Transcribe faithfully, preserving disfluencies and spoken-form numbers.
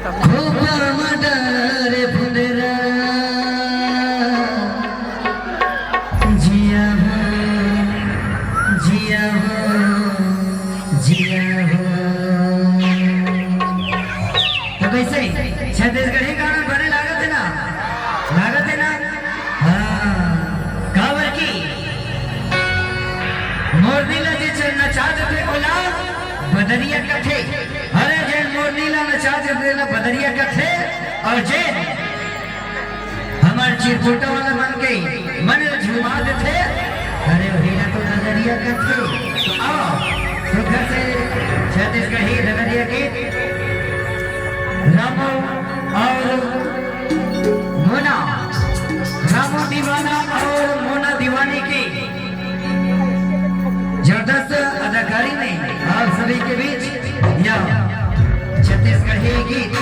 खोपा म डारे फुंदरा, जिया हो, जिया हो, जिया हो। तो कैसे, छत्तीसगढ़ी गाना बने लागत हे ना? लागत हे ना? हाँ, काबर की मोरनी ला जे नचा देथे ओला बदरिया कथे। अरे, जे मोरनी ला नचा देथे ओला बदरिया कथे, और जे हमर चिरकुटा वाला मन के मन ल झुमा देथे, अरे, वही ला तो नजरिया कथे। तो आओ, सुघर से छत्तीसगढ़ी नजरिया के रामू और मोना, रामू दीवाना और मोना दीवानी की जबरदस्त अदाकारी में आप सभी के बीच यह छत्तीसगढ़ी गीत